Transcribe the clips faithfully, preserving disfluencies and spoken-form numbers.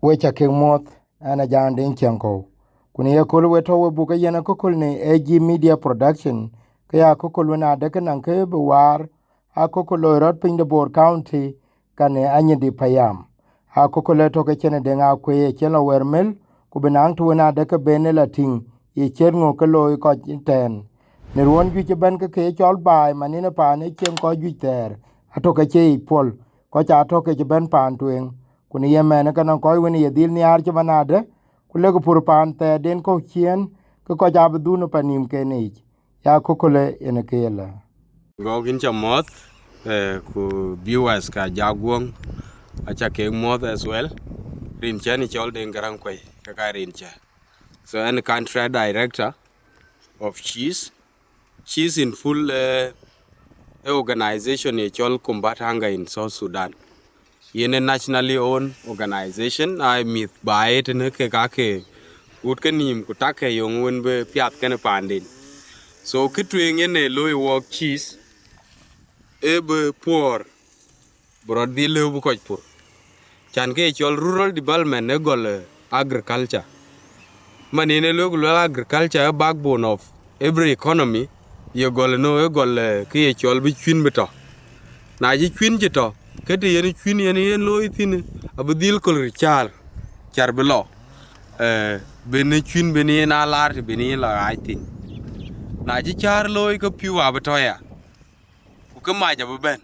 We ca kek muɔ̈th, ɛn a Jaan Deŋ Ciɛŋkɔ̈u. Ku në ye kööl we tɔ̈ we buk ke yen akököl në A G Media Production, ke ya akököl wën adë ke naŋ kë bï waar, akököl loi rɔt piny de Bor County, ka në Anyidi Payam. Akököl ë tɔ̈ ke cïn Deŋ Akuei ë cïn lɔ wɛ̈ɛ̈r mel, ku bï naŋ të wën adë ke ben ë la tïŋ, ye ciɛ̈t ŋö ke looi kɔc tɛ̈ɛ̈n. Në ruɔ̈n juëc ëbɛ̈n ke ke cɔl baai, man yen ë paan ë cieŋ kɔc juëc thɛɛr, atɔ̈ ke cï yic puɔ̈l, kɔc atɔ̈ ke cï bɛ̈n paan tueŋ. Ku në ye mɛn ke nɔŋ kɔc wën ye dhil nhiaar cï man adë, ku lek pur paan thɛɛrden kɔ̈u ciëën, ke kɔc abï dhun ë panïïmken yiic. Ya akököl ë yen ë keel ë. Gɔ̈k yïn ca muɔ̈th, eh, ku viewers ka Jaguɔ̈ŋ, aca kek muɔ̈th as well. Rin cä ni cɔl Deŋ Garaŋ Kuei, ke ka rin cä. So, ɛn country director of CHISS. CHISS in full, eh, a organization ye cɔl Combat Hunger in South Sudan. Yen a nationally owned organization, na mïth baai tënë ke ka ke wut ke nïïm ku tak ke yöŋ wën bï piath kenë paanden. So, kë tueŋ yen ë looi wɔk CHISS, ë bï puɔ̈ɔ̈r, bï rɔt dhil lëu bï kɔc pur. Can ke cɔl rural development ë gɔl, eh, agriculture. Man yen ë lueel ku lueel agriculture ë backbone of every economy, ye gɔl ënö ë gɔl, eh, ke ye cɔl bï cuïn bï tɔ̈. Na cï cuïn cï tɔ̈, ke të yen cuïn yen yen looi thïn, abï dhil köl cäär, cäär bï lɔ, eh, ben cuïn ben yen a laar të ben yen lɔ ɣaac thïn. Na cï cäär looi ke pïu abï tɔ̈ ya, ku ke mac abï bɛ̈n,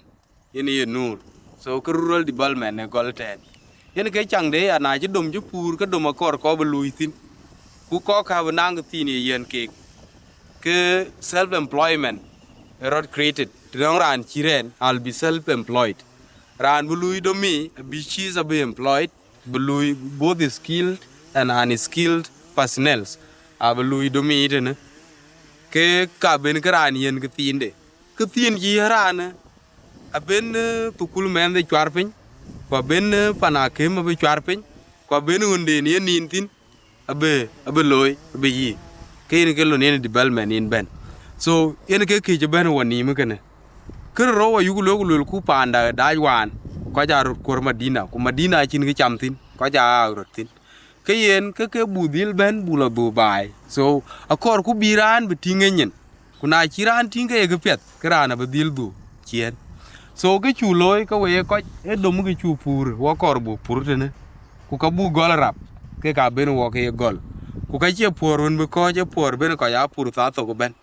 yen ye nuur. So, ke rural development ë gɔl tɛ̈ɛ̈n. Yen ke caŋ de ya, na cï dom cï puur, ke dom akɔɔr kɔ̈k bï luui thïn. Ku kɔ̈k ka bï naŋ thiin ye yiɛ̈n keek. Ke self employment ë rɔt created. Të nɔŋ raan cï rɛ̈ɛ̈n, I'll be self employed. Raan bï luui domi, abï CHISS abï employed, bï luui both skilled and unskilled personnels. Abï luui domi tënë. Ke ka ben ke raan yiɛ̈n ke thiinde. Ke thiin cï raanë, aben, eh, thukul mɛnhde cuar piny, ku aben, eh, pan akëm abï cuar piny, ku aben ɣönden ye nin thïn, abï, abï looi, abï yï. Ke yen ke lon yen development yen bɛ̈n. So, yen ke këc ëbɛ̈n wɔ nïïm kënë. Kërë rou ayuk lueel ku luelku paanda dac waan, kɔc aa röt kuɔ̈r Madina, ku Madina acïn kë cam thïn, kɔc aa röt thïn. Ke yen ke ke buk dhil bɛ̈n buk lɔ dhuk baai. So, akɔɔrku bï raan bï tïŋ ë nyin. Ku na cï raan tïŋ ke ye këpiɛth, ke raan abï dhil dhuk ciëën. So, kë cuk looi ke we ye kɔc ë dom kë cuk pur, wɔ kɔɔr buk pur tënë. Ku ka buk gɔl rap, ke ka ben wɔ ke ye gɔl. Ku ka cie puɔ̈r wën bï kɔ̈ɔ̈c ë puɔ̈r ben kɔc aa pur thaa thok ëbɛ̈n.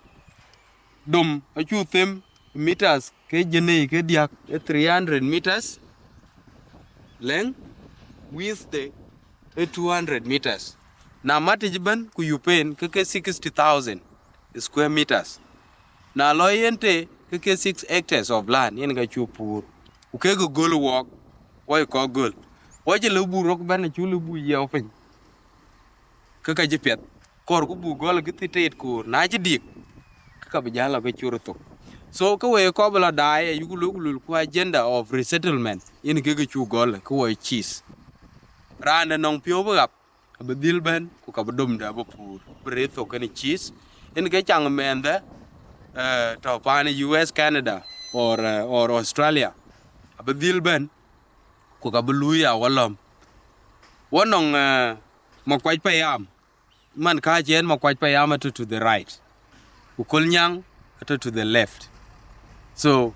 Dom acuk them meters ke jenei ke diäk, ë three hundred meters length, width de ë two hundred meters. Na mat yic ëbɛ̈n ku yup en ke ke sixty thousand square meters. Na lɔ yen të ke ke six hectares of land yen ka cuk pur. Ku ke ke göl wɔɔk, wɔ ye kɔc göl. Wɔ cï lëu buk rɔt bɛ̈n acuk lëu buk yiɛu piny. Ke ka cï piɛth, kɔɔrku buk gɔl kë thïn tëët koor, na cï dik, ke ka bï jäl lɔ ke cur thok. So, ke we kɔc bï lɔ daai, ayuk lueel ku luelku agenda of resettlement, yen ke ke cuk gɔl, ke wɔ CHISS. Raan de nɔŋ piɔ̈u bï ɣap, abï dhil bɛ̈n, ku ka bï domde abï pur, bï rëër thok kenë CHISS. Yen ke caŋ mɛnhde, eh, tɔ̈ paan ë U S, Canada, or, eh, or Australia, abï dhil bɛ̈n, ku ka bï luui ya wɔ lɔ̈m. Wɔ nɔŋ, eh, Makuac Payam, man ka cï en Makuac Payam atɔ̈ to the right, ku Kolnyaŋ atɔ̈ to the left. So,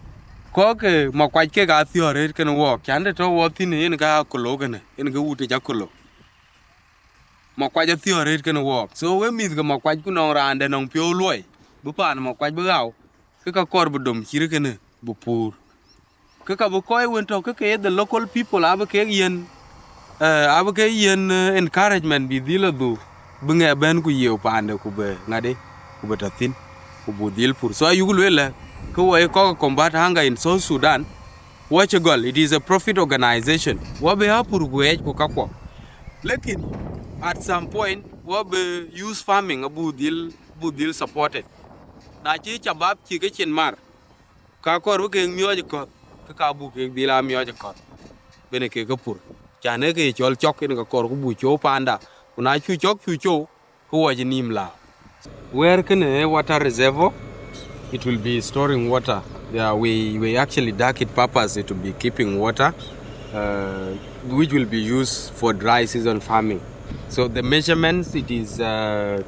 kɔc ke Makuac kek aa thiɔ̈ɔ̈r rëët kenë wɔɔk, can të tɔ̈ wɔ thïn yen ka Akolo kënë, yen ke wut ë Akolo. Makuac athiɔ̈ɔ̈r rëët kenë wɔɔk. So, we mïth ke Makuac ku nɔŋ raan de nɔŋ piɔ̈u luɔi, bï paan Makuac bï ɣau, ke ka kɔɔr bï dom cït kënë bï pur. Ke ka bï kɔc wën tɔ̈ ke ke ye the local people abï kek yiɛ̈n, eh, abï kek yiɛ̈n, eh, encouragement bï dhil adhuk, bï ŋɛ bɛ̈n ku yiëu paande ku bï ŋadï, ku bï tɔ̈ thïn, ku buk dhil pur. So ayuk lueel lɛ, ke wɔ ye kɔc ke Combat Hunger in South Sudan, wɔ cï gɔl, it is a profit organization. Wɔ bï a pur ku ɣɛɛc ku kakuɔ. Lekin at some point, wɔ bï youth farming abuk dhil, buk dhil supported. Na cï cabab cï ke cin mar, ka kɔɔr bï kek miɔɔc ë kɔ̈th, ke ka buk kek dhil aa miɔɔc ë kɔ̈th, ben kek ke pur. Can ee ke cɔl cɔk yen ka kɔɔr ku buk cöu paanda, ku na cuk cɔk cuk cöu, ke wɔ cï nïïm lääu. Wɛ̈ɛ̈r kënë ee water reservoir, it will be storing water. Yeah, we, we actually dug it purpose, it will be keeping water. uh, which will be used for dry season farming. So the measurements, it is uh,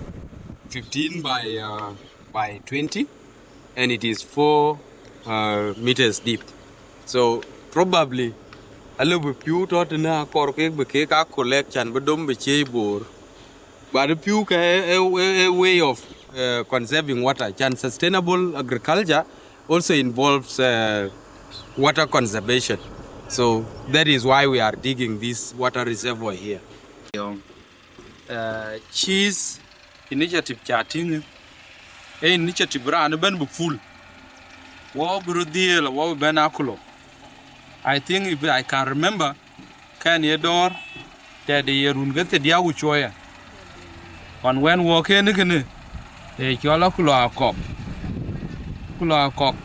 fifteen by uh, by twenty, and it is four uh, meters deep. So probably a little bit few to na kor ke be ke ka collect and be dom be che bor. But a few ke a, a, a way of uh, conserving water. Can sustainable agriculture also involves uh, water conservation. So that is why we are digging this water reservoir here. Uh, cheese initiative ca tïŋ, e initiative raan ëbɛ̈n bï full. Wɔ bï röt dhiëël, wɔ bï bɛ̈n akulo. I think if I can remember, kɛn ye dɔ̈ɔ̈r tɛ̈de ye run ke thiërdiäk ku cuɔɔya. Ɣɔn wɛ̈n wɔ kënë kënë, ee cɔl akulo akɔk. Akulo akɔk,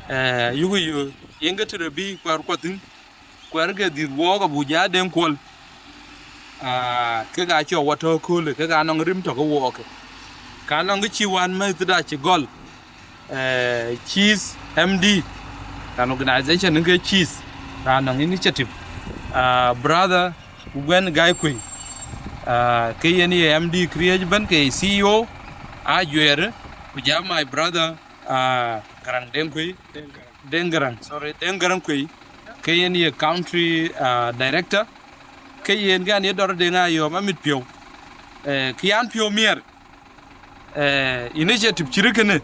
ee, yuku yö, yen ke tërë bï kuɛɛr kuɔ thïn. Kuɛɛr ke dhiëth wɔɔk abuk ja Deŋ Kuɔl. Ah, kek aa cɔk wɔ tɔ̈ köölë, kek aa nɔŋ rim tɔ̈ ke wɔɔk. Ka nɔŋ kë cï wään mɛ̈thda cï gɔl, eh, Cheese M D, an organization ke Cheese, raan nɔŋ initiative. Ah, brother Kuguɛn Gai Kuei, ah, ke yen ye M D Create ëbɛ̈n ke C E O, Ajuɛɛr, ku ja my brother, ah, Garaŋ Deŋ Kuei. Deŋ Garaŋ, sorry, Deŋ Garaŋ Kuei, ke yen ye country, uh, director, ke yen ke an ye dɔr Deŋ Ayɔm amit piɔ̈u. Eh, ke yan piɔ̈u miɛr, eh, initiative cït kënë,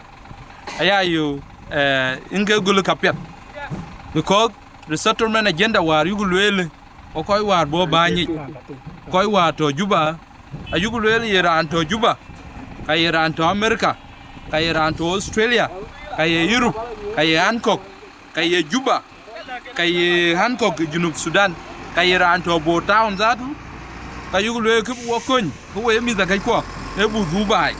aya yö, eh, yen ke gölë ka piɛth. Because resettlement agenda wäär yuku lueel, ku kɔc wäär bɔ̈ bäny yic, kɔc wäär tɔ̈ Juba, ayuku lueel ye raan tɔ̈ Juba, ka ye raan tɔ̈ America, ka ye raan tɔ̈ Australia, ka ye Europe, ka ye Hancock, ka ye Juba, ka ye Hancock Junub Sudan, ka ye raan tɔ̈ Bor Town zatu, ka yuku lueel kë bï wɔ kony, ke wɔ ye mïth akëckuɔ, ee buk dhuk baai.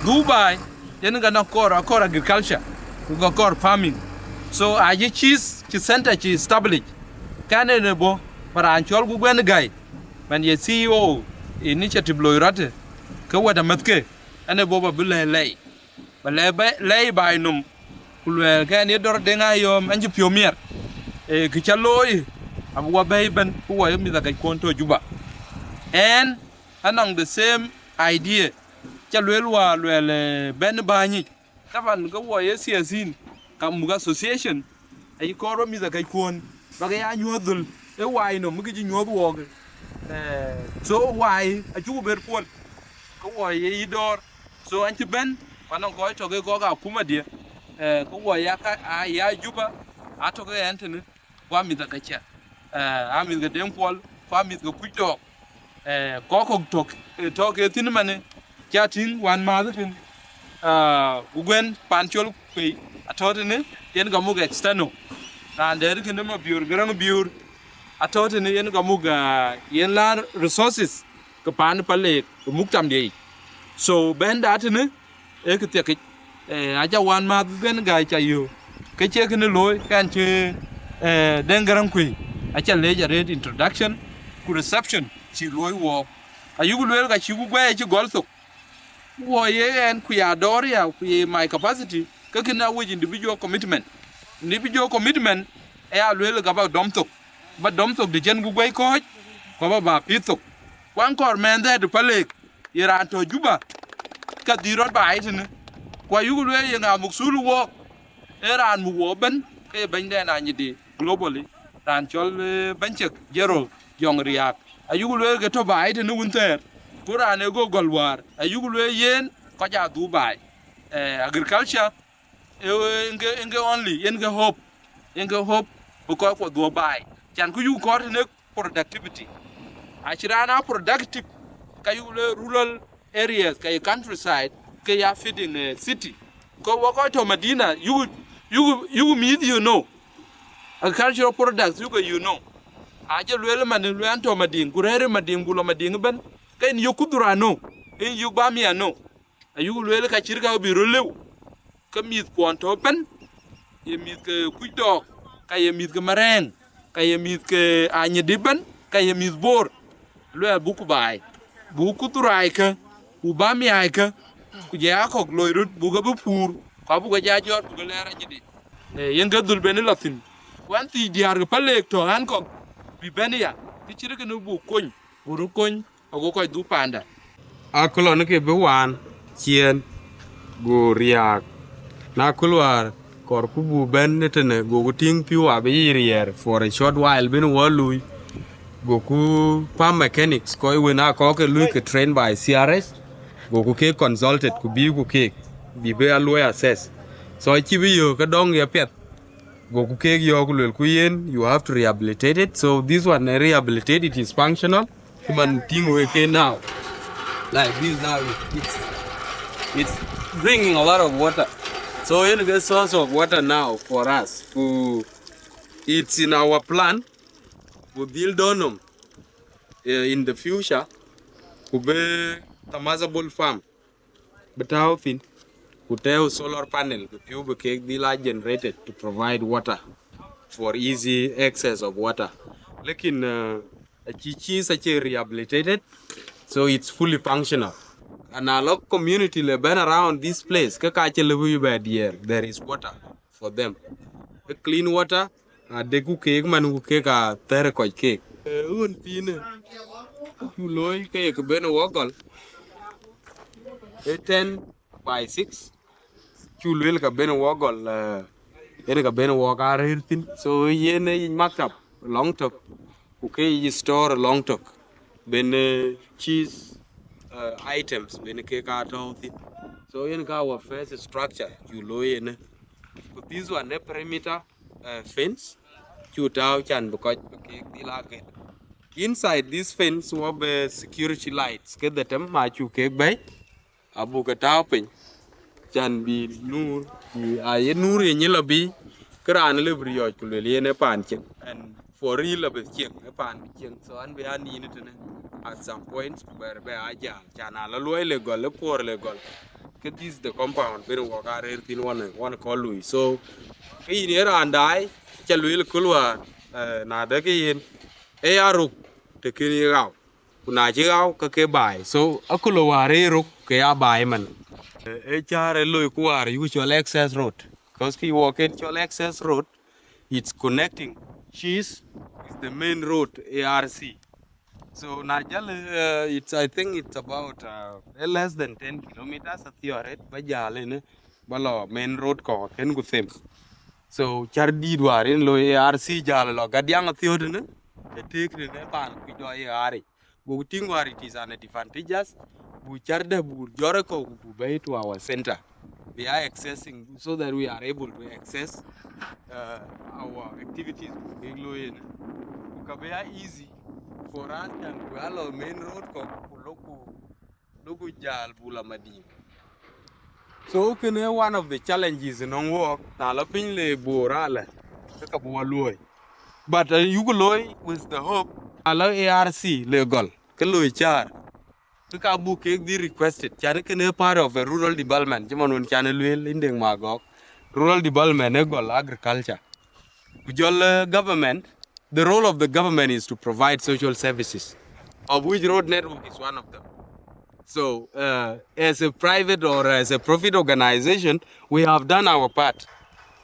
Dhuk baai, yen ke nɔŋ kɔɔr, akɔɔr agriculture, ku ke kɔɔr farming. So, aye Cheese cï center cï establish. Kɛn en ë bɔ̈, ba raan cɔl Kuguɛn Gai, man ye C E O initiative loi rɔt, ke wɛ̈t amɛ̈thke, ɛn ë bɔ̈ ba bï lɛ̈i lɛ̈i. Ba lɛ̈i ba, lɛ̈i baai nɔm, ku luɛɛl kɛn ye dɔr Deŋ Ayɔm, ɛn cï piɔ̈u miɛr. Ee, kë ca looi, abï wɔ bɛ̈ɛ̈i ëbɛ̈n, ku wɔ ye mïth akëckuɔn tɔ̈ Juba. Ɛn, anɔŋ the same idea, ca lueel wäär luɛɛl, eh, bɛ̈n bäny yic. Taban ke wɔ ye siasin, ka muk association, ayï kɔɔr ba mïth akëckuɔn, ba ke ya nyuɔ̈th dhöl, ee wai nɔm, ke cï nyuɔ̈th wɔɔk. Eh, so wai, acuku ber kuɔn, ke wɔ ye yï dɔɔr. So an cï bɛ̈n, ku anɔŋ kɔc tɔ̈ ke kɔ̈k akuma dië, eh, ke wɔ ya ka, a ya Juba, atɔ̈ ke ɛn tënë. Ku amïth akëckuɔ, eh, amïth ke Deŋ Kuɔl, ku amïth ke Kuc Dɔɔk, eh, kɔc kɔ̈k tɔ̈, eh, tɔ̈ ke thïn manë, ca tïŋ wään määth thïn, ah, ku guɛn paan cɔl Kuei atɔ̈ tënë, yen ka muk external. Raan dɛ̈t kënë Mabiöör, Garaŋ Biöör, atɔ̈ tënë yen ka muk, ah, yen la resources ke paan Paleek, ke muk tamdiɛ̈ yic. So, bɛ̈nda tënë, ee kë thiek yic. Eh, aca wään määth Kuguɛn Gai ca yöök. Ke cie kënë looi, kɛn cï, eh, Deŋ Garaŋ Kuei, aca leec arëët introduction, ku reception cï looi wɔɔk. Ayuku lueel ka cï Kuguɛn cï gɔl thok. Wɔ ye ɛn ku ya dɔɔr ya, ku ye my capacity, ke kënë awec individual commitment. Individual commitment, aya lueel ka ba dɔm thok. Ba dɔm thok të cïn Kuguɛn kɔ̈ɔ̈c, ku ba ba pïïth thok. Ku an kɔɔr mɛɛn dhɛ̈ɛ̈t ë Paleek, ye raan tɔ̈ Juba, ka dhil rɔt baai tënë. Ku ayuku lueel ye ŋa muk thul wɔɔk, ee raan muk wɔɔk ëbɛ̈n, ke ye bɛ̈nydɛn anyidi globally, raan cɔl, eh, Bɛ̈ny Cek Jerol Jɔŋ Riääk. Ayuku lueel ke tɔ̈ baai tënë wun thɛɛr, ku raan ë go gɔl wäär, ayuku lueel yen kɔc aa dhuk baai. Eh, agriculture, eh, yen ke, yen ke only, yen ke hope, yen ke hope, bï kɔc kuɔ dhuɔ̈k baai. Can ku yuku kɔɔr tënë productivity. Acï raan aa productive, ka yuku le rural areas, ka ye countryside, ke ya feeding, eh, city. Ku wɔ kɔc tɔ̈ Madina, yuku, yuku, yuku mïïth, you know. Agricultural products, yuku, you know. Aca lueel man, lueel an tɔ̈ Madiŋ, ku rɛ̈ɛ̈r ë Madiŋ, ku lɔ Madiŋ ëbɛ̈n. Ke yïn yök kudhura, no. Yïn yök bamia, no. Ayuku lueel ka cït ka bï röt lëu, ke mïthkuɔn tɔ̈ ëbɛ̈n, ye mïth ke Kuc Dɔɔk, ka ye mïth ke Marɛɛŋ, ka ye mïth ke Anyidi ëbɛ̈n, ka ye mïth Bor, luɛɛl buk ku baai, buk kudhuraikë, ku bamiaikë, ku jɔ ya kɔ̈k loi röt, buk ke bï puur, ku abuk ke ja jɔt, buk ke lɛɛr Anyidi. Eh, yen ke dhöl ben ë lɔ thïn. Ku ɣɛn thiëc diäär ke Palek tɔ̈ ɣɛn kɔ̈k bï bɛ̈n aya, kë cït kënë buk kony, buk röt kony, ago kɔc dhuk paanda. Aköl lɔn ke bï waan ciëën, go riääk. Na aköl wäär kɔɔrku buk bɛ̈n ëtënë, goku tïŋ pïu abï yic riɛɛr for a short while bïn wɔ lui. Goku pump mechanics, kɔc wën aa kɔ̈k ke lui ke train by C R S, goku keek consulted, ku bïïku keek, bï bï a luɔi assess. So acï bï yök ke dɔŋ ye piɛth, goku keek yɔ̈ɔ̈k, ku luelku yen, you have to rehabilitate it. So this one, eh, rehabilitate, it is functional. Cï man tïŋ wek ke now. Like this now, it, it's, it's bringing a lot of water. So yen ke source of water now for us. Ku it's in our plan. Ku dhil dɔ̈ nɔm, eh, in the future, ku bï submersible farm bï tääu thïn, ku tɛ̈ɛ̈u solar panel, ku pïu bï keek dhil aa generated to provide water for easy access of water. Lakin, uh, acï ciis acï rehabilitated, so it's fully functional. And a lot of community le bɛ̈n around this place, ke ka cï lëu bï bɛ diɛɛr, there is water for them. A clean water, a de ku keek man ku keek a thɛ̈r kɔc keek. Eh, ɣön thiinë, cu looi ke ye kë ben wɔ gɔl, ee ten by six, cu lueel ka ben wɔ gɔl, eh, yen ka ben wɔ ka rëër thïn. So yen ee yic maktab lɔŋ tök, ku ke yic store lɔŋ tök, ben, eh, cheese, eh, items ben ke ka tɔ̈u thïn. So yen ka our first structure cu looi yen. Ku this one, the perimeter, eh, fence, cu tääu can bï kɔc bï keek dhil aa gɛ̈t. Inside this fence, wɔ bï security lights ke dhetem ma cu keek bɛ̈i, abuk ke tääu piny, can bï nuur, bï, a ye nuur ye nyin lɔ bï, ke raan lëu bï riɔ̈ɔ̈c ku lueel yen ë paan cieŋ. And for real abï cieŋ, ë paan bï cieŋ. So an bï an yïn tënë at some point, ku bɛ̈ɛ̈r bɛ a jäl, can a lɔ luɔi le gɔl, ë puɔ̈r le gɔl. Ke this the compound ben wɔ ka rëër thïn wɔ, wɔ kɔc lui. So ke yïn ye raan daai, ca lueel köl wäär, eh, na de ke yen, ee ya rok të kën ye ɣau. Ku na cï ɣau, ke ke baai. So aköl wäär ee rok ke ya baai man. Eh, ee cäär ë loi ku wäär yuku cɔl access road. 'Cause kë wɔ ken cɔl access road, it's connecting Cheese with the main road, A R C. So na jäl, uh, it's, I think it's about, uh, less than ten kilometers athiɔɔr ret ba jäl ënë, ba lɔ main road kɔ̈k kën ku them. So cär dït wäär yen loi A R C jäl lɔ Gadiaŋ athiɔ̈ɔ̈t ënë, ë tëëk rin ë paan kuc dɔ ye ɣaaric. Go tïŋ wäär it is an advantageous, bu cär dɛ bu jɔr ë kɔ̈k ku bɛ̈i to our center. We are accessing so that we are able to access, uh, our activities ku kek looi ënë. Ku ka bï ya easy for us, can ku ya lɔ main road kɔ̈k ku loku, loku jäl bula madin. So kënë one of the challenges nɔŋ wɔk, na lɔ piny le Bor alɛ, ke ka bï wɔ luɔ̈i. But, uh, yuku looi with the hope, na lɔ A R C le gɔl, ke looi cäär. Ke ka buk kek dhil requested, can kënë part of a rural development, cï man wën can lueel in Deŋ Magɔk. Rural development ë gɔl agriculture. Ku jɔl, uh, government, the role of the government is to provide social services, of which road network is one of them. So, uh, as a private or as a profit organization, we have done our part,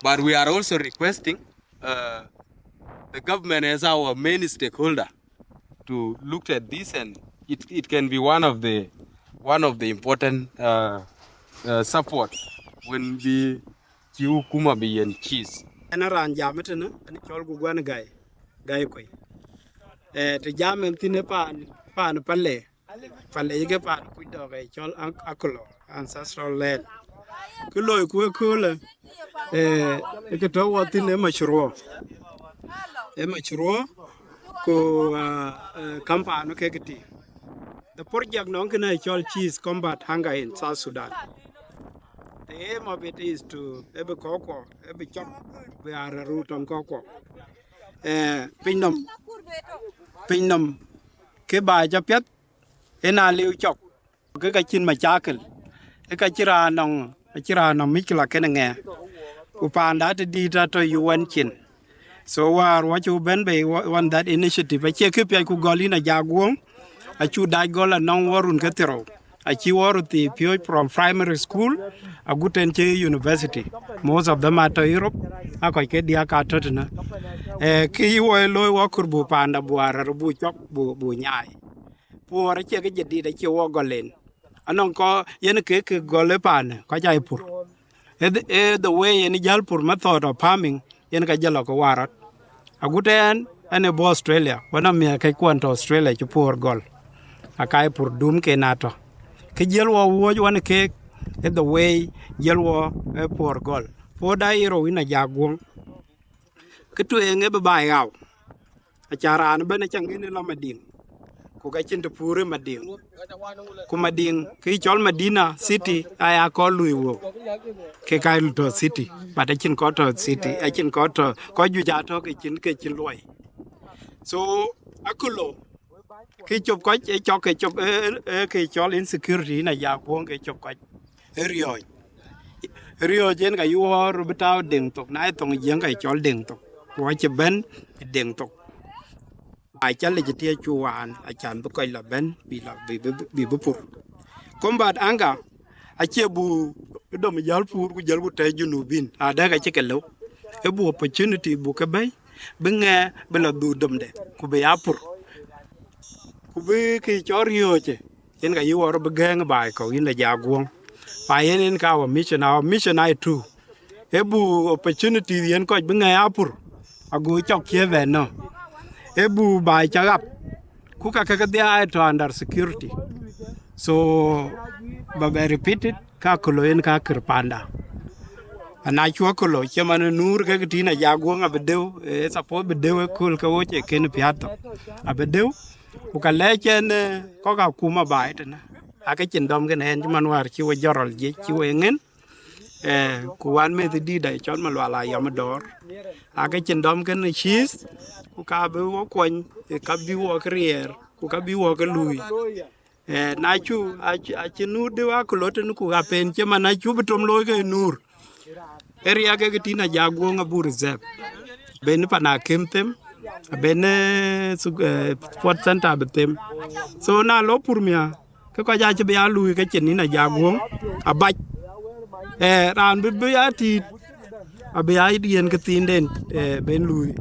but we are also requesting, uh, the government as our main stakeholder to look at this, and it, it can be one of the, one of the important, uh, uh, support when we, cï hukuma bï yen Cheese. Ɛn raan jam ëtënë, ɛn cɔl ku guan Gai, Gai Kuei. Eh, të jam ɛn thïn ë paan, paan Pale, Pale yeke paan kuc dɔk ë cɔl Ak-, Aköl lɔ, ancestral land. Kë loi ku ëköölë, eh, ë kë tɔ̈ wɔ thïn ë macruɔ. Ë macruɔ, ku, ah, eh, kampaan ke kë tï. The project nɔŋ kënë cɔl Cheese Combat Hunger in South Sudan. The aim of it is to, ë bï kɔckuɔ, ë bï cɔk, bï a rɛ̈ɛ̈r röt tɔŋ kɔckuɔ. Eh, piny nɔm, piny nɔm, ke ba ca piɛth, ë na liu cɔk, ke ka cïn macakël, ë ka cï raan nɔŋ, acï raan nɔŋ mickila kënë ŋɛɛ. Ku paanda të dït atɔ̈ yu wën cin. So wäär wɔ cï bɛ̈n bei wɔ-, on that initiative, acie kë piac ku gɔl yïn a jak guɔ̈ŋ, acu dac gɔl anɔŋ wɔ run ke thiërou. Acï wɔ röt thii piööc from primary school agut tɛ̈n cï university. Most of them atɔ̈ Europe, akɔc ke diäk atɔ̈ tënë. Eh, kë yï wɔ ye looi wɔ kɔɔr bu paanda bu arɛ̈ɛ̈r bu cɔk bu, bu nyaai. Puɔ̈r acie kë jadid, acie wɔ gɔl en. Anɔŋ kɔc yen kek kë gɔl ë paanë, kɔc aa pur. Ee the, ee the way yen jäl pur method of farming, yen ka jɔl lɔ ke waar rɔt. Agut ɛn, ɛn ë bɔ̈ Australia, wën a miäk kɛc kuɔn tɔ̈ Australia cï puɔ̈r gɔl. Aka ye pur dum ke na tɔ̈. Kë jiël wɔ wuɔ̈c wën keek, ee the way jiël wɔ ë puɔ̈r gɔl. Puɔ̈rda ye rou yïn Ajak Guɔŋ. Kë tueŋ ë bï baai ɣau. Aca raan ëbɛ̈n aca ŋic ë lɔ Madiŋ, ku ka cïn të pur ë Madiŋ. Ku Madiŋ, kë cɔl Madina city, aya kɔc lui wëu, ke ka tɔ̈ city, but acïn kɔc tɔ̈ city, acïn kɔc tɔ̈, kɔc juëc atɔ̈ ke cïn, ke cïn luɔi. So, akëlou, kë cop kɔc, ë cɔk ke cop, ë, ë, ë, kë cɔl insecurity yïn Ajak Guɔŋ ke cop kɔc. Ë riɔ̈ɔ̈c. Ë riɔ̈ɔ̈c yen ka yï wɔ röt bï tääu deŋ thok, na ye thoŋ Jiëŋ ka cɔl deŋ thok. Ku acï bɛ̈n ë deŋ thok. Ba cä lec ë tiɛ̈ cu waan, acan bï kɔc lɔ bɛ̈n, bï lɔ, bï, bï, bï, bï pur. Combat hunger, acie bu dom jäl pur ku jäl ku tɛ̈c Junubin, adɛ̈k acï ke lëu. Ë bu opportunity bu ke bɛ̈i, bï ŋɛk bï lɔ dhuk domde, ku bï ya pur. Ku bï kë cɔl riɔ̈ɔ̈c ë, yen ka yï wɔ röt bï gɛ̈ɛ̈ŋ baai kɔ̈u yïn Ajak Guɔŋ. Pa yen yen ka our mission, our mission aa two. Ë bu opportunity yen kɔc bï ŋɛk ya pur, ago cɔk cie bɛ̈n nɔ̈. Ë bu baai cä ɣap, ku ka ke ke dhiaai tɔ̈ under security. So, ba bɛ repeat it, ka kë loi yen ka kër panda. Ana cuɔ kë loi, cï man ë nuur ke ke tïn Ajak Guɔŋ abï deu, ë support bï deu ë köl ke wo cie kën piath thok. Abï deu, ku ka lɛc ɛn, eh, kɔc akuma baai tënë. Ake cïn dɔm kën ɛn cï man wäär cï we jɔrɔl jiëc, cï we ŋën. Eh, ku wan meth dït da cɔl Malual Ayɔm Dɔɔr. Ake cïn dɔm kën ë ciith, ku ka bï wɔ kuɔny, ë ka bï wɔ ke riɛɛr, ku ka bï wɔ ke luui. Eh, na cu, acu, acï nuur dïu akëlou tënë ku apen cï man acu bï tom looi ke nuur. Ë riɛk ke ke tïn Ajak Guɔŋ abuk reserve. Ben pan akïm them, ben, eh, suk-, eh, sport center abï them. So na lɔ pur miäk, ke kɔc acï bï ya luui ke cïn yïn Ajak Guɔŋ abac. Eh, raan bï, bï ya tiit, abï ya yen ke thiinden, eh, ben luui.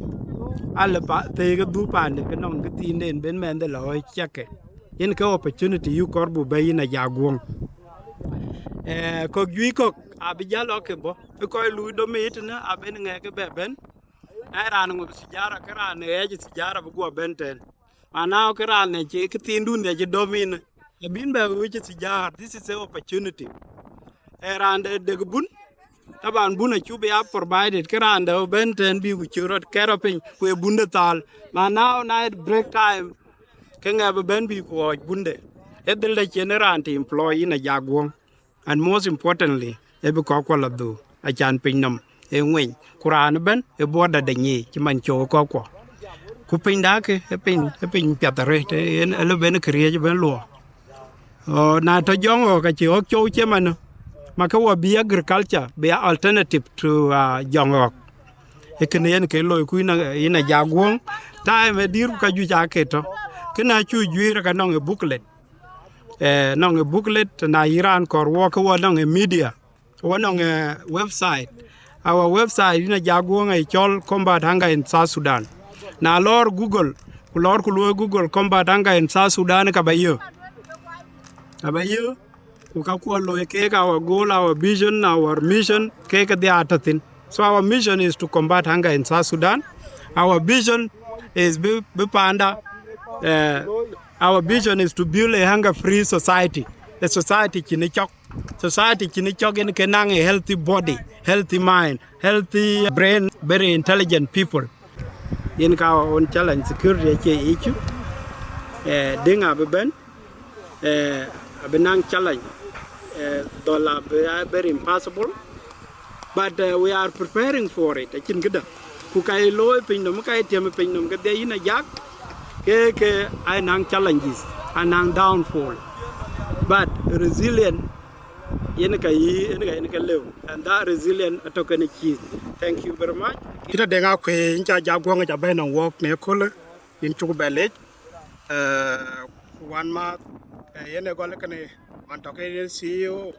Alë pa, thëëk ë dhuk paande, ke nɔŋ ke thiinden ben mɛnhde lɔ ɣɔ̈c ciɛkë. Yen ke opportunity yï kɔɔr bu bɛ̈i yïn Ajak Guɔŋ. Eh, kɔ̈k juëc kɔ̈k abï jäl lɔ ke bɔ̈. Ë kɔc luui dom ë tënë aben ŋɛk ke bɛ bɛ̈n. Na raan ŋuɔ̈th sijara, ke raan ë ɣɛɛc sijara bï guɔ bɛ̈n tɛ̈n. Mana ke raan ë cï këthiindun ë cï dɔm yïn, abïn bɛ wïc sijara. This is a opportunity. Ee raan de dek bun, taban bun acuk bï ya provided, ke raan de bɛ̈n tɛ̈n bï ku cï rɔt kɛ̈t rɔt piny, ku ë bun de thal. Mana na break time, ke ŋɛk bï bɛ̈n bï ku ɣɔɔc bunde. Ë dhil de cïn ë raan të employ yïn Ajak Guɔŋ. And most importantly, ë bï kɔckuɔ lɔ dhuk, acan pinynhom ë ŋueny, ku raan ëbɛ̈n ë border de nyic, cï man cöök ë kɔckuɔ. Ku pinyda kë, ë piny, ë piny piath arëët, ë, ë, ë lɔ ben këriëëc ëbɛ̈n luɔk. Oh, na tɔ̈ Jɔŋɣɔ̈k, acï ɣɔ̈k cou cï man, ma ke wɔ bï agriculture, bï a alternative to, uh, Jɔŋɣɔ̈k. Ë kënë yen ke loiku yïn a, yïn Ajak Guɔŋ, time ë dïr ku ka juëc aa ke tɔ̈. Kënë acu juiir ka nɔŋ ë booklet. Eh, nɔŋ ë booklet, na yï raan kɔɔr wɔ ke wɔ nɔŋ ë media, wɔ nɔŋ ë website. Our website yïn Ajak Guɔŋ ë cɔl Combat Hunger in South Sudan. Na lɔɔr Google, ku lɔɔr ku luɔi Google Combat Hunger in South Sudan, ka ba yök. Ka ba yök, ku ka kuɔ looi kek, our goal, our vision, our mission, kek ke dhia tɔ̈ thïn. So our mission is to combat hunger in South Sudan. Our vision is bï, bï panda, eh, our vision is to build a hunger-free society. A society cïn ë cɔk. Society cïn ë cɔk yen ke naŋ a healthy body, healthy mind, healthy brain, very intelligent people. Yen ka on challenge, security acie issue. Eh, dïŋ abï bɛ̈n, eh, abï naŋ challenge. Eh, dhɔ̈l abï, ah, very impossible. But, uh, we are preparing for it. Acïn këdë. Ku ka ye looi pinynhom, ka ye tiɛm pinynhom, ke dhia yïn Ajak, ke, ke aa naŋ challenges, aa naŋ downfall. But resilient, yen ka yï, yen ka, yen ka lëu. And that resilient atɔ̈ kenë cïïth. Thank you very much. Yïn tɔ̈ Deŋ Akuëi, yïn ca Ajak Guɔŋ ca bɛ̈n nɔŋ wɔk në köölë, yïn cuk bɛ lec. Eh, ku wan ma, eh, yen ë gɔl kënë, man tɔ̈ ke yen C E O,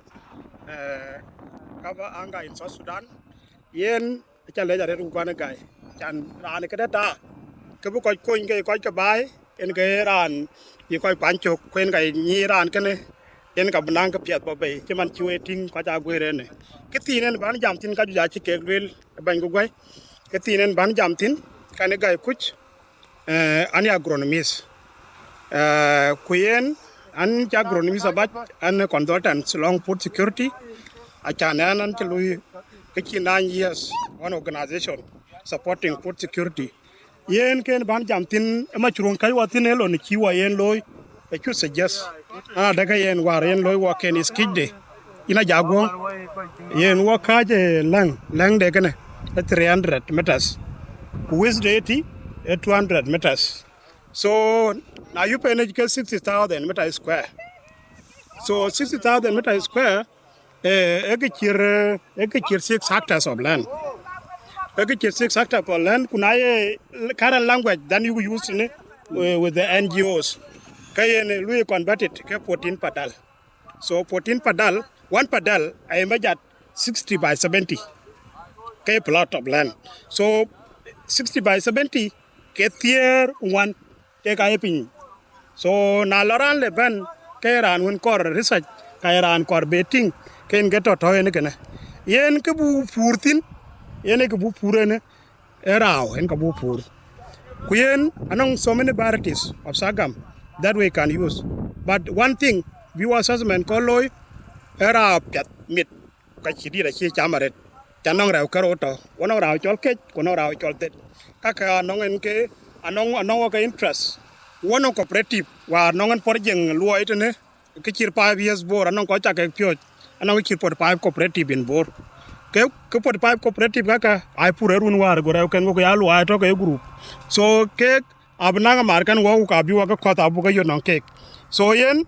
eh, Kaba Anga in South Sudan. Yen aca lec arëët ku guan ë gäi, can raan këde ta, ke bï kɔc kony ke kɔc ke baai, en ke raan ye kɔc kuany cök, ku en ka nyic raan kënë, yen ka bï naŋ ke piɛth bɔ̈ bei, cï man cï wek tïŋ kɔc aa guëër ënë. Kë thiin en bän jam thïn, ka juëc acï kek lueel ë bɛ̈ny ku guäi. Kë thiin en bän jam thïn, kɛn ë gäi kuc, eh, an, ye agronomist. Eh, ku yen, an, cï agronomist abac, an, consultant alɔŋ food security, acan ɛn, an, cï lui ke cï nine years on organization supporting food security. Yen kën bän jam thïn, ë macuruŋ käc wɔ thïn, ë lon cï wɔ yen looi, ë cuk suggest. An, adɛ̈ ke yen wäär yen looi wɔ kën ë skicde, yïn Ajaguɔŋ, yen wɔ kääc ë läŋ, läŋde kënë, ë three hundred meters, ku width de ëtï, ë two hundred meters. So, na yup en ke sixty thousand meter square. So, sixty thousand meter square, eh, e ke cït, eh, e ke cït six hectares of land. E ke cït six hectares of land, ku na ye current language, then you use ni, eh, with the N G Os. Ka yen, eh, lui converted ke fourteen padal. So fourteen padal, one padal, aye measured sixty by seventy. Ke plot of land. So sixty by seventy, ke thiëër ŋuan, ke ka ye piny. So na lɔ raan le bɛ̈n, ke raan wën kɔɔr research, ka ye raan kɔɔr be tïŋ, ke yen ke tɔ̈ tɔ̈ yen kënë. Yen kë buk puur thïn, yen kë buk puur ënë, ë rau, yen ka buk puur. Ku yen, anɔŋ so many varieties of sorghum that we can use. But one thing, bï wɔ assessment kɔn looi, ë rau piɛth mit, ka cï dït acï cam arëët. Ca nɔŋ rau kärou tɔ̈, wɔ nɔŋ rau cɔl kec, ku nɔŋ rau cɔl thet. Ka ke anɔŋ en ke, anɔŋ, anɔŋ wɔ ke interest. Wɔ nɔŋ cooperative, wäär nɔŋ en project luɔi tënë, ke cït five years Bor, anɔŋ kɔc ca kek piɔ̈ɔ̈c, anɔŋ ke cït forty five cooperative in Bor. Ke, ke forty five cooperative kaka, ai pur ë run wäär, go rɛu kɛn go ke ya luɔi tɔ̈ ke group. So kek abï naŋ amar kɛn wɔ, ku ka bï wɔ ke kɔ̈th abuk ke yök nɔŋ keek. So yen,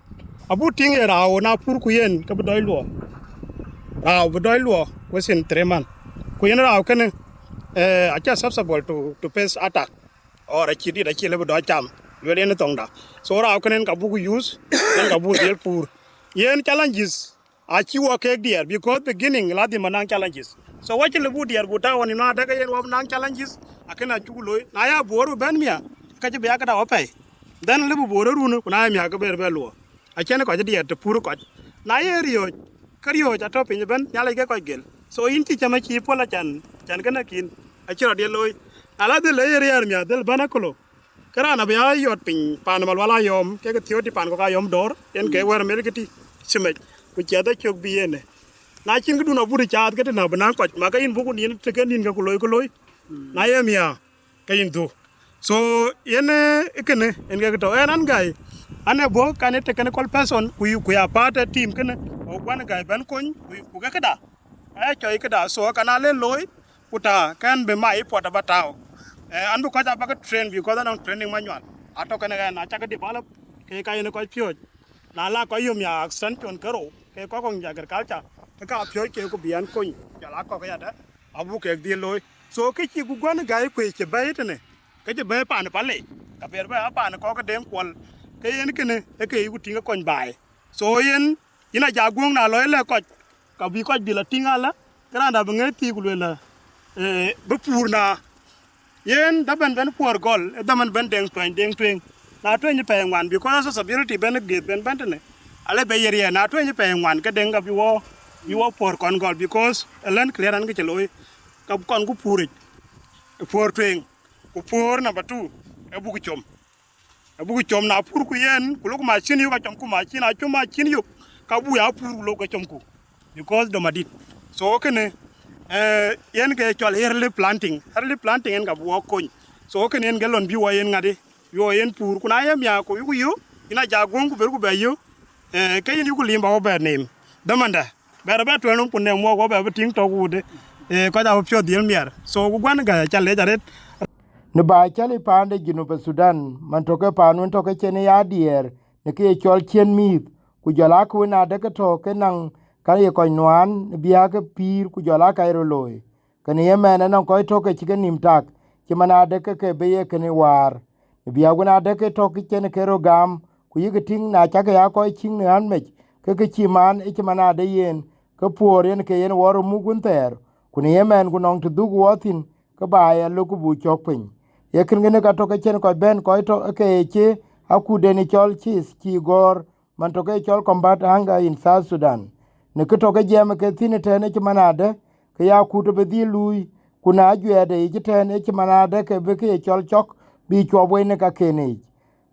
abuk tïŋ ye rau na pur ku yen, ke bï dɔc luɔ. Rau bï dɔc luɔ within three months. Ku yen rau kënë, eh, aca susceptible to, to pest attack. Or acï dït acï lëu bï dɔc cam, lueel yen ë thoŋda. So rau kënë en ka buk use, en ka buk dhiel pur. Yen challenges acï wɔ keek diɛɛr, because beginning lazim ba naŋ challenges. So wɔ cï lëu buk diɛɛr buk tääu ɣɔn, na adɛ̈ ke yen wɔ bï naŋ challenges, akën acuk looi. Na ya Bor bï bɛ̈n mia, ka cï bï ya këda wɔ pɛ̈i. Then lëu bï Bor ë run, ku na ye mia ke ber bɛ luɔ. Acïn kɔc diɛɛr të pur kɔc. Na ye riɔ̈ɔ̈c, ke riɔ̈ɔ̈c atɔ̈ piny ëbɛ̈n, Nhialic ke kɔc gël. So yïn cï cam acï puɔl acan, can kënë kïn, acï rɔt ye looi. Na la dhil le ye riɛɛr mia, dhil bɛ̈n akölö. Ke raan abï ya yɔt piny paan Malual Ayɔm, kek thiööt pan kɔ̈k Ayɔm dɔ̈ɔ̈r, yen ke wɛ̈r mel ke tï cï mec, ku ciɛth acök bï yen ë. Na cïn këdun abut ë caath ke tënë abï naŋ kɔc, ma ke yïn buk ku nïn të ke nïn ke ku loi ku loi. Na ye mia, ke yïn dhuk. So yen, eh, kënë, en ke tɔ̈, en an gäi, an ë bɔ̈ kan ë technical person, ku, ku ya part ë team kënë, o guan gäi bɛ̈n kony, ku, ku ke këda. Aya cɔi këda, so ka na le looi, ku ta, kɛn bï ma ipɔt aba tääu. Eh, an bï kɔc aba ke train, because anɔŋ training manual. Atɔ̈ kënë ɛn, acak develop, ke ka yen kɔc piööc. Na la kɔc yom ya extension ke rou, ke kɔc kɔŋ agriculture, ke ka piööc ke ku bï ɛn kony, jɔl a kɔ̈k yadɛ̈, abuk kek dhil looi. So kë cï ku guan gäi kuëë cï bɛ̈i tënë, ke cï bɛ̈i pan Pale, ka ber bɛ̈i a pan kɔ̈k ke Deŋ Kuɔl, ke yen kënë, ë ke yï ku tïŋ ke kony baai. So yen, yïn Ajaguɔŋ na lɔ ëlë kɔc, ka bï kɔc bï lɔ tïŋ alä, ke raan da bï ŋɛ̈ɛ̈c thii ku lueel, eh, bï puur na. Yen, dhaman bɛ̈n puɔ̈r gɔl, ë dhaman bɛ̈n Deŋ tuɛny, Deŋ tueŋ. Na tueny pɛɛi ŋuan, because responsibility bɛ̈n ë gëth bɛ̈n bɛ̈n tënë, ale bɛ ye riɛɛr, na tueny pɛɛi ŋuan, ke Deŋ ka bï wɔ, bï wɔ puɔ̈r kɔn gɔl, because ë lɛ̈n clearance ke cï looi, ka kɔn ku puuric, ë puɔ̈r tueŋ, ku puɔ̈r number two, ë buk com. Abuk com na pur ku yen, ku lok macin yök acɔm ku macin, acɔm macin yök, ka buk ya pur ku lok acɔm ku. Because dom adït. So kënë, eh, yen ke cɔl early planting. Early planting en ka buk kony. So kënë yen ke lon bï wɔ yen ŋadï, bï wɔ yen pur. Ku na ye mia ku yuk yök, yïn Ajaguɔŋ ku ber ku bɛ yök, eh, ke yïn yuk lim ba wɔ bɛ neem. Dhamanda, bɛr bɛ tuɛn rum ku neem wɔ, wɔ bɛ bï tïŋ tɔ̈ ku de, eh, kɔc abï piɔ̈ɔ̈th dhiël miɛr. So ku guan gäi aca lec arëët. Në baai cäl ë paan de Junub Thudan, man tɔ̈ ke paan wën tɔ̈ ke cïn ya diɛɛr në kë ye cɔl ciën mïïth, ku jɔl aa kë wën adɛ̈ ke tɔ̈ ke naŋ ka ye kɔc nuaan në biäk ke pïïr, ku jɔl aa ka ye röt looi. Kënë ye mɛn anɔŋ kɔc tɔ̈ ke cï ke nïïm tak, cï man adɛ̈ ke ke bï ye kënë waar. Në biäk wën adɛ̈ ke tɔ̈ ke cïn ke röt gam, ku yïk tïŋ na cak ya kɔc cïŋ në ɣän mec, ke ke cï man ë cï man adë yen, ke puɔ̈r yen ke yen wɔ röt muk wën thɛɛr, ku në ye mɛn ku nɔŋ të dhuk wɔ thïn, ke baai alëk ku buk cɔk piny. Ye kënkënë ka tök ke cïn kɔc bɛ̈n, kɔc tɔ̈ ë ke ye cie akutden ë cɔl cis cï gɔ̈ɔ̈r, man tɔ̈ ke cɔl Combat Hunger in South Sudan. Në kë tɔ̈ ke jiɛɛm ke thïn ëtɛ̈ɛ̈n ë cï man adë, ke ya akut bï dhil luui, ku na ajuɛɛrde yic ëtɛ̈ɛ̈n ë cï man adë ke bï ke ye cɔl cɔk bï cuɔp wei në kaken yiic.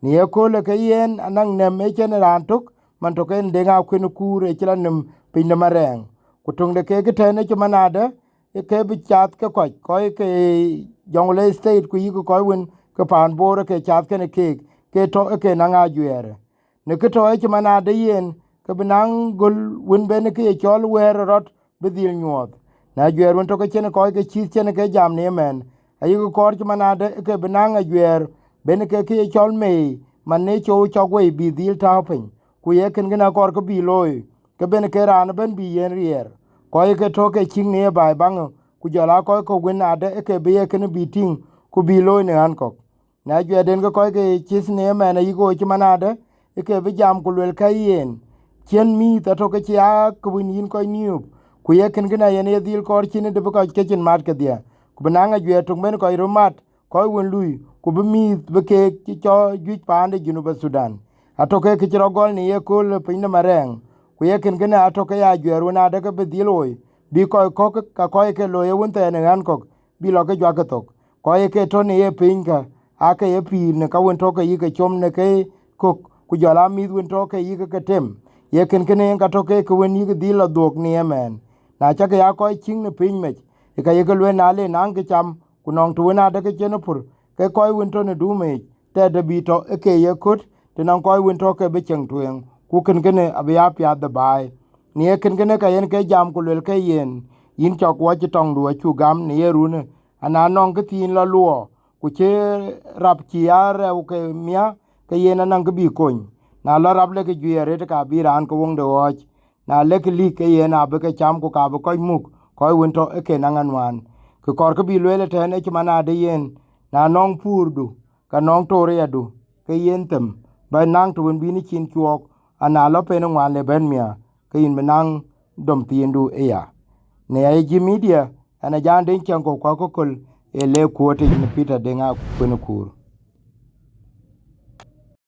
Në ye köölë ke yen anaŋ nɛm ë cïn raan tök, man tɔ̈ ke Deŋ Akuën Kuur ë cï la nɛm piny de Marɛɛŋ. Ku töŋde kek ëtɛ̈ɛ̈n ë cï man adë, ë ke bï cath ke kɔc, kɔc ke Jonglei State ku yïk kɔc wën ke paan Bor ë ke cath kenë keek, ke tɔ̈ ë ke naŋ ajuɛɛrë. Në kë tɔ̈ ë cï man adë yen, ke bï naŋ göl wën ben ke ye cɔl wɛɛr rɔt bï dhil nyuɔɔth. Na ajuɛɛr wën tɔ̈ ke cïn kɔc ke cïth cïn ke jam në ëmɛn, ayïk kɔɔr cï man adë ke bï naŋ ajuɛɛr ben ke ke ye cɔl mei, man në cɔu cɔk wei bï dhil tääu piny, ku ye kënkënë akɔɔr ke bï looi, ke ben ke raan ëbɛ̈n bï yen riɛɛr. Kɔc ke tɔ̈ ke cïk në ye baai baŋë, ku jɔl aa kɔc kɔ̈k wën adë ke bï ye kënë bï tïŋ, ku bï looi në ɣän kɔ̈k. Na ajuɛɛrden ke kɔc ke cïth në ëmɛn ayïk ɣöö cï man adë, ë ke bï jam ku luel ka yen, ciɛ̈n mïïth atɔ̈ ke cï aa ke wën yïn kɔc niööp, ku ye kënkënë yen ye dhil kɔɔr cïn ëdë bï kɔc ke cïn mat kedhie, ku bï naŋ ajuɛɛr töŋ ben kɔc röt mat, kɔc wën lui, ku bï mïïth bï keek cï cɔl juëc paan de Junub Thudan. Atɔ̈ ke ke cï rɔt gɔl në ye kööl piny de Marɛɛŋ, ku ye kënkënë atɔ̈ ke ya ajuɛɛr wën adë ke bï dhil ɣoi, bï kɔc kɔ̈k ka kɔc ke looi ë wën thɛɛr në ɣän kɔ̈k, bï lɔ ke juak ke thok. Kɔc ke tɔ̈ në ye pinykä, aake ye pïïr në ka wën tɔ̈ ke yïk ke com në ke kök, ku jɔl aa mïïth wën tɔ̈ ke yïk ke tem. Ye kënkënë yen ka tɔ̈ ke ke wën yïk dhil lɔ dhuök në ëmɛn. Na cäk ya kɔc cïŋ në piny mec, ë ka ye ke lueel na le naŋ kë cam, ku nɔŋ të wën adë ke cïn ë pur, ke kɔc wën tɔ̈ në duum yic, tɛ̈dë bï tɔ̈ ë ke ye köt, të nɔŋ kɔc wën tɔ̈ ke bï ceŋ tueŋ, ku kënkënë abï ya piath de baai. Në ye kënkënë ka yen ke jam ku luel ke yen, yïn cɔk wɔ cï tɔŋdu acuk gam në ye runë, ana nɔŋ kë thiin lɔ luɔɔ, ku cï rap cï aa rɛu ke miäk, ke yen anaŋ kë bï kony. Na lɔ rap lek juëc arëët ka bï raan ke woŋde ɣɔɔc. Na lek lïk ke yen abï ke cam ku ka bï kɔc muk, kɔc wën tɔ̈ ë ke naŋ anuaan. Kë kɔɔr kë bï lueel ëtɛ̈ɛ̈n ë cï man adë yen, na nɔŋ puurdu, ka nɔŋ toor yadu, ke yen them, ba naŋ të wën bï në cin cuɔɔk, ana lɔ pen ë ŋuan le bɛ̈n miäk, ke yïn bï naŋ dom thiindu ëya. Në I G Media, ɛn a Jaan Deŋ Ciɛŋkɔ̈u ku akököl ë le kuɔ̈ɔ̈tic në Peter Deŋ Akuën Kuur.